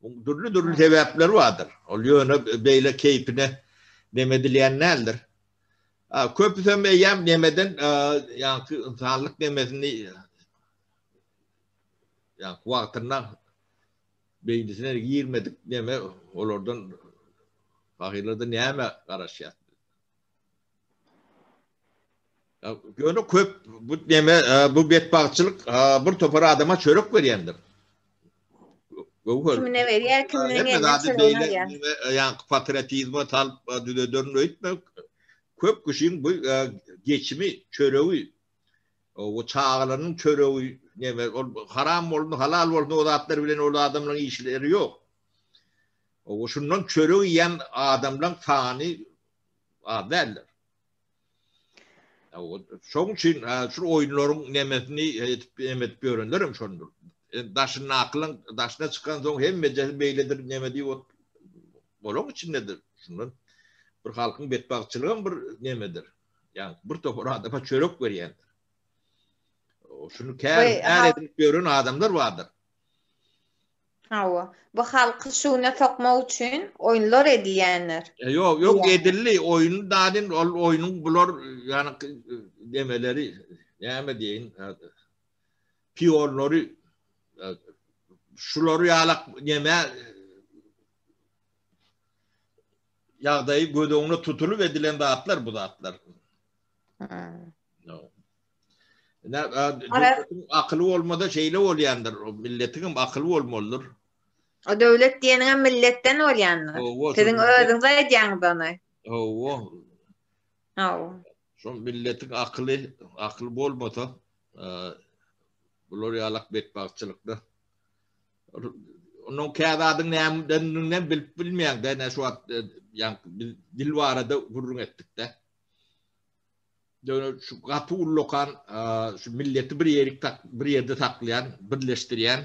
Buň dürli-dürli sebäpleri bardyr. Ol ýöne beýle keýpine neme edilýän däldir. Köpüsem eýýäm nemeden ýaňky ynsanlyk nemesini ýaňky wagtynda Beýnisine girmedik neme olardan pahyrlardan näme garaşýas biz. Ýöne köp bu neme bu betbagtçylyk bir topar adama çörek berýändir. Göwher. Kimine berýär, kimine eline çöregini alýar. Ýaňky patriotizme salyp düzederin öýtme. Köp kişiň bu geçimi, çöregi O çagalarynyň çöregi neme ol haram bolsun halal bolsun o zatlar bilen ol adamlaryň işleri ýok. O şundan çörek iýen adamlaryň sany az däldir. Şoň üçin şu oýunlaryň nemesini edip neme edip ýörenler hem şondur. Daşyndakylaryň daşyna çykan soň hemmejesi beýledir neme diýip olaryň içindedir. Şundan bir halkyň betbagtçylygam bir nemedir. Ýagny bir topar adama çörek berýändir. Şuny kär, kär edinip ýören adamlar bardyr. Hawa. Bu halky şuna sokmak üçin oýunlar edilýändir. E, ýok, ýok edildi. Oýun dadin ol oýnuň bular ýani demeleri näme diýeýin pionlary e, şulary ýalak neme ýagdaýy göz öňüne tutulyp edilen zatlar bu zatlar. Ne döwletiň akyly bolmasa şeýle bolýandyr. Milletiň hem akyly bolmalydyr. O döwlet diýeniň hem milletden bolýandyr. Siziň özüňiz aýdýaňyz ony. Hawa. Hawa. Şol milletiň akyly, akyly bolmasa,. Bular ýalak betbagtçylykda. Onuň kä zadyň nämedendigini bilip bilmeýäň-dä, ine şu wagt ýaňky biz dil barada gürrüň etdik-dä. Ýöne şu gaty ullakan şu milleti bir ýerik bir ýerde saklaýan, birleşdirýän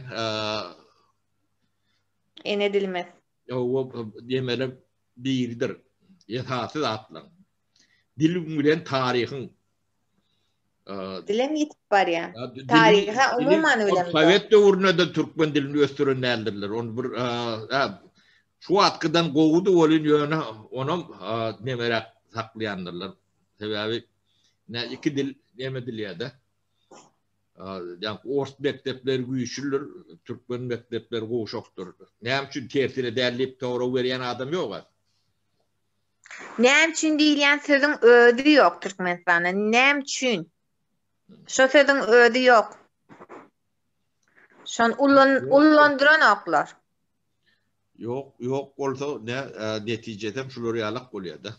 ene dilimiz. Hawa, diýmeli biridir. Esasy zatlaryň. Dil bilen taryhyň Dilem ýitip barýar. Taryha umuman bilemzok. Sowet döwründe-de türkmen dilini ösdüren däldirler. Ony bir şu wagtkydan gowudy welin ýöne onam nemeräk saklaýandyrlar. Sebäbi ne iki dil neme edilýär-de. Ýa ors mekdepleri güýçlüdir, türkmen mekdepleri gowşakdyr. Näme üçin tersine däl diýip sorag berýän adam ýok-a. Näme üçin diýilýän sözüň özi ýok Türkmenistanda. Näme üçin? Şo sözüň özi ýok. Şony ullan ullandyranoklar. Ýok, ýok bolsa ne netijesem şular ýalak bolýar-da.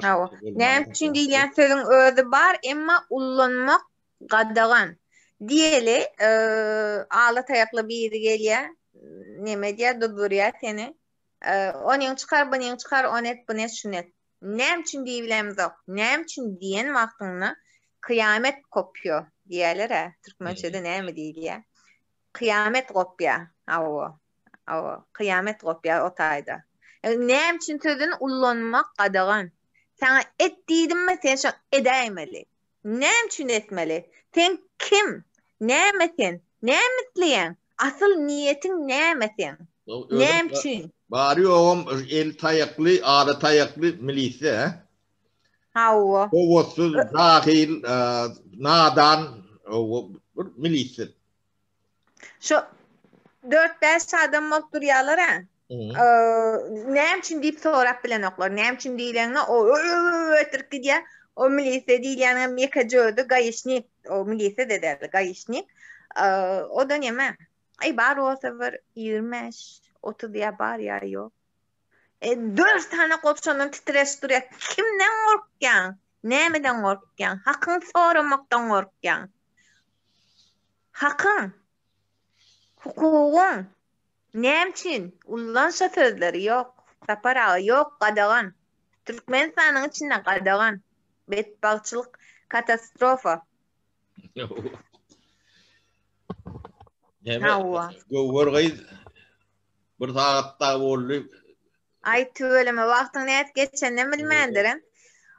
Hawa. Näme üçin diýilýän sözüň özi bar, emma ullanmak gadagan. Diýeli, ala taýakly biri gelýär, neme edýär, durdurýar seni. Onyň çykar, bunyň çykar, ony et, buny et, şuny et. Näme üçin diýibilemzok. Näme üçin diýen wagtyňda kyýamet kopýo diýýärler-ä. Türkmençede näme diýilýär? Kyýamet gopýar. Hawa. Hawa, kyýamet gopýar o taýda. Näme üçin sözüni ullanmak gadagan. Saňa et diýdimmi, sen şo edäýmeli. Näme üçin etmeli? Sen kim? Näme sen? Näme isleýäň? Asyl niýetiň näme seň? Näme üçin? Bary ýogam eli taýakly, ala taýakly milisiýa, hä? Hawa. Sowatsyz, jahil, nadan, bir milisiýa. Şo dört-bäş adam bolup durýarlar-a. Näme üçin diýip sorap bilenoklar. Näme üçin diýlende o ötürip gidýär. O milisiýa diýilýäniň ýekeje özi gaýyşnik. O milisiýa-da däl, gaýyşnik. O-da näme? Aý bar bolsa bir 25, 30 ýa bar ýa ýok. E, dört sany gopşandan titreşip durýar. Kimden gorkýaň? Nämeden gorkýaň? Hakyň soramakdan gorkýaň. Hakyň, hukugyň näme üçin ullan şo sözleri ýok Sapar aga ýok gadagan Türkmenistanyň içinde gadagan betbagtçylyk katastrofa. Näme Hawa. Göwher gyz bir sagat dagy boldy. Aý tüweleme wagtyň nädip geçeninem bilmändirin.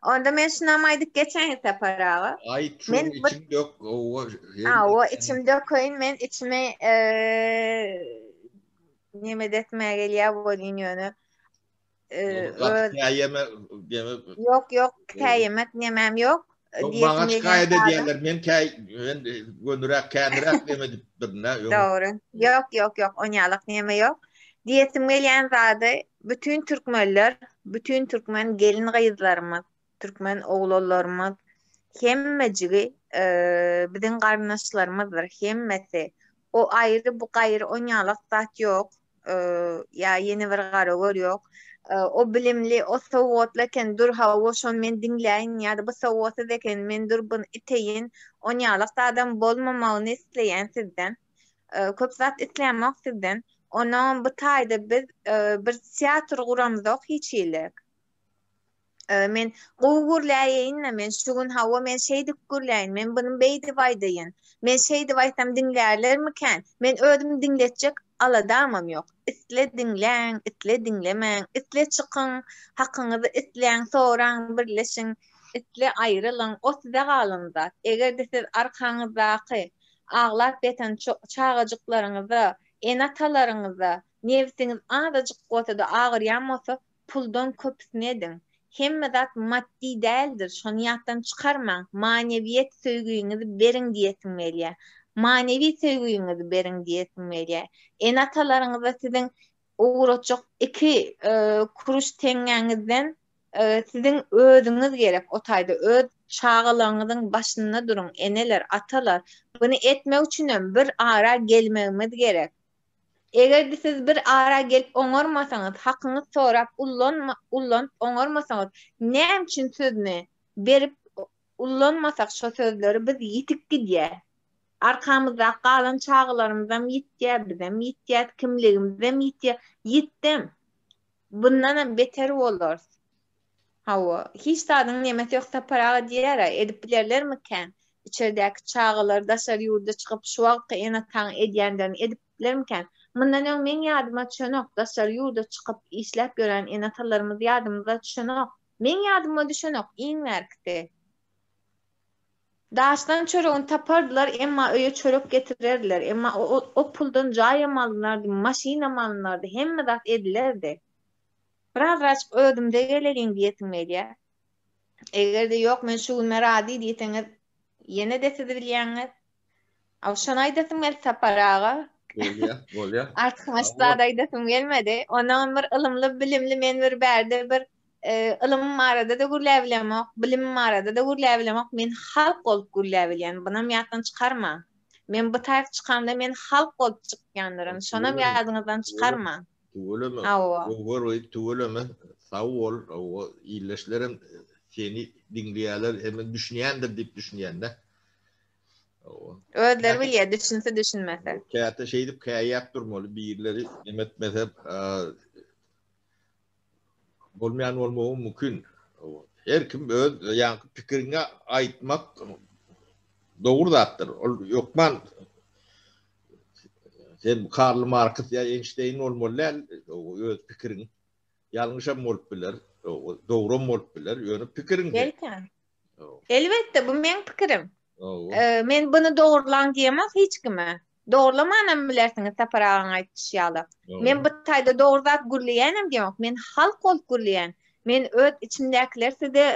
Onda men şunam aýdyp geçäýin Sapar aga. Aýt şu içiň dök. Owa. Hawa içim dökeýin men içimi neme etmäge gelýär welin ýöne. Öz käýeme deme. Ýok ýok käýemek nemem ýok. Maňa şikaýat edýärler men käý men gönüräk känräk neme diýipdirin hä. Dogry. Ýok ýok ýok onýalak neme ýok. Diýesim gelýän zady bütin türkmenler bütin türkmen gelin gyzlarymyz türkmen oglanlarymyz hemmejigi biziň garyndaşlarymyzdyr hemmesi. O aýry bu gaýry onýalak zat ýok. Ýa ýene bir gara gör ýok. O bilimli, o sowatly eken, dur hawa şony men diňläýin ýa-da bu sowatsyz eken, men dur buny iteýin. Onýalak zadam bolmamagyny isleýän sizden. Köp zat islämok sizden. Onnoňam bu taýda biz bir teatr guramzok hiç hili. Men gowy gürläýeýin-le, men şu gün hawa men şeýdip gürläýin, men buny beýdip aýdaýyn, men şeýdip aýtsam diňlärlermikän? Men özüm diňletjek aladamam ýok. Isle diňläň, isle diňlemäň, isle çykyň, hakyňyzy isläň, soraň, birleşiň, isle aýrylyň, o size galan zat. Eger-de siz arkaňyzdaky aglap ýatan çagajyklaryňyza, ene-atalaryňyza nebsiňiz azajyk bolsa-da agyrýan bolsa, Puldan köpüsini ediň. Hemme zat maddy däldir, şony ýatdan çykarmaň, manewiýet söýgüňizi beriň diýesim gelýär. Manewi söýgüňizi beriň diýesim gelýär. Ene-atalaryňyza siziň ugratjak iki kuruş teňňäňizden siziň özüňiz gerek o taýda öz çagalaryňyzyň başynda duruň eneler, atalar. Buny etmek üçinem bir ara gelmegimiz gerek. Eger-de siz bir ara gelip oňarmasaňyz, hakyňyz sorap ullanma, ullanyp oňarmasaňyz, näme üçin sözüni berip ullanmasak şo sözleri biz ýitip gidýär. Arkamyzdaky galan çagalarymyzam ýitýär, bizem ýitýäs, kimligimizem ýitýär. Ýitdem. Bundanam beter bolarys. Hawa, hiç zadyň nemesi ýok Sapar aga diýýär-ä, edip bilerlermikän? Içerdäki çagalar daşary ýurda çykyp şu wagtky ene-ataň edýänlerini edip bilermikän? Mundan öň meň ýadyma düşenok, daşary ýurda çykyp işläp ýören ene-atalarymyz ýadymyza düşenok. Meň ýadyma düşenok, iň bärkisi. Daşdan çöregini tapardylar, emma öýe çörek getirerdiler. Emma o puldan jaýam alynardy, maşynam alynardy, hemme zat edilerdi. Birazraçyk özümize geleliň diýesim gelýär. Eger-de ýok men şu günüme razy diýseňiz, ýene-de siz bilýäňiz. Aw şony aýdasym geldi Sapar aga. Bolýa, bolýa. Artykmaç zat aýdasym gelmedi. Ondan bir ylymly, bilimli men bir bärde bir e, ylymym barada-da gürläbilemok, bilimim barada-da gürläbilemok. Men halk bolup gürläbilýän. Bunam ýatdan çykarmaň. Men bu taýyk çykamda men halk bolup çykýandyryn. Şonam ýadyňyzdan çykarmaň. Tüweleme. Hawa. Göwher gyz tüweleme. Sag bol. Hawa, ildeşlerem seni diňleýärler, hem düşünýändir diýip düşünýän-de. Hawa. Özleri bilýär, düşünse düşünmese. Käte şeýdip käýäp durmaly, birleri neme etmese, bolmaýan bolmagy mümkin. Her kim öz ýaňky pikiriňi aýtmak dogry zatdyr. Ol hökman sen Karl Marks ýa Eýnşteýn bolmaly däl, öz pikiriň ýalňyşam bolup biler, dogram bolup biler, ýöne pikiriň. Belki. Elbetde, bu meň pikirim. Men buny dogurlaň diýemok hiç kime. Dogurlamanam bilersiňiz Sapar agaň aýdyşy ýaly. Men bu taýda dogry zat gürleýänem diýemok. Men halk bolup gürleýän. Men öz içimdäkileri size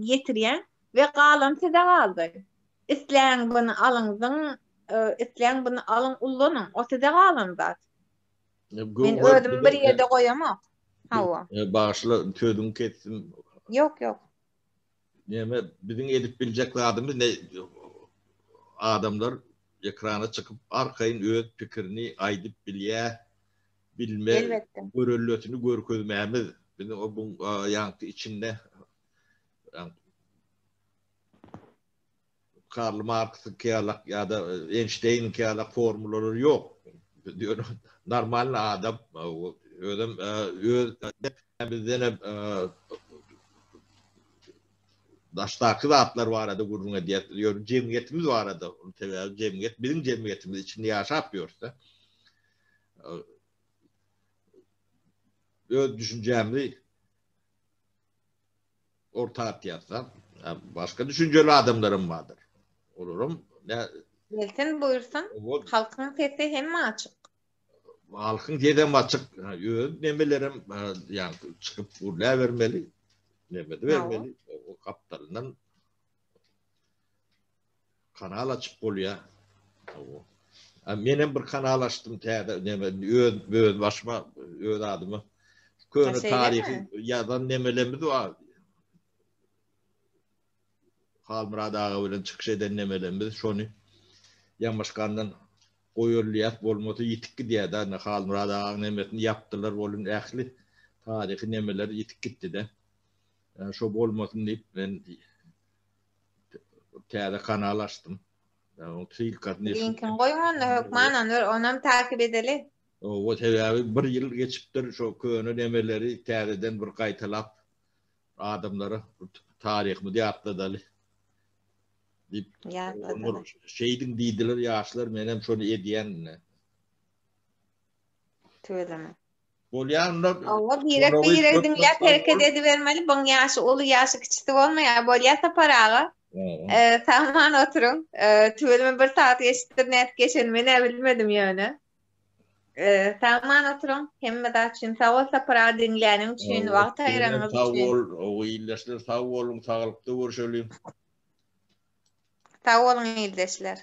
ýetirýän we galany size galdy. Isläň buny alyň zyň, isläň buny alyň ullanyň. O size galan zat. Men özümi bir ýerde goýamok. Hawa. Bagyşla sözüňi kesdim. Ýok, ýok. Näme biziň edip biljek zadymyz ne adamlar ekrana çykyp arkaýyn öz pikirini aýdyp bilýä bilme görellesini görkezmämiz biziň o bu ýaňky içinde Karl Marksyňky ýalak ýa-da Eýnşteýniňki ýalak formulalar ýok. Ýöne normalny adam özem öz bizdenem daşdaky zatlar barada gürrüň edýär. Ýöne jemgyýetimiz barada, sebäbi jemgyýet biziň jemgyýetimiz içinde ýaşap ýörse. Öz düşünjämizi orta atýarsa, başga düşünjeli adamlaram bardyr. Olaram ne Gelsin buýursun. Halkyň sesi hemme açyk. Halkyň sesem açyk. Öz nemelerem ýa çykyp gürläbermeli. Neme bermeli. O gapdalyndan kanal açyp bolýar. Menem bir kanal açdym täze neme öz öz başyma öz adyma. Köne taryhy ýazan nemelerimiz bar. Halmyrat aga bilen çykyş eden nemelerimiz şony Ýamaşgandan goýulýar bolmasa ýitip gidýär-de. Indi Halmyrat agaň nemesini ýapdylar bolun ähli taryhy nemeler ýitip gitdi-de. Şo bolmasyn diýip men täze kanal açdym. Oň ssylkasyny Linkini goýuň onda hökman Anwar onam takip edeli. Owa sebäbi bir ýyl geçipdir şo köne nemeleri täzeden bir gaýtalap adamlara taryhymyzy ýatladaly diýip Ýatladaly. Şeýdiň diýdiler ýaşlar menem şony edýän indi. Tüweleme. Bolýar onda. Hawa birek biregi diňläp hereket edibermeli buň ýaşy uly ýaşy kiçisi bolmaýar bolýar Sapar aga. Sagman oturyň. Tüweleme bir sagat geçipdir nädip geçenini menä bilmedim ýöne. Sagman oturyň. Hemme zat üçin sag bol Sapar aga diňläniň üçin wagt aýyranyňyz üçin. Sag bol ildeşler sag boluň saglykda görşeliň. Sag boluň ildeşler.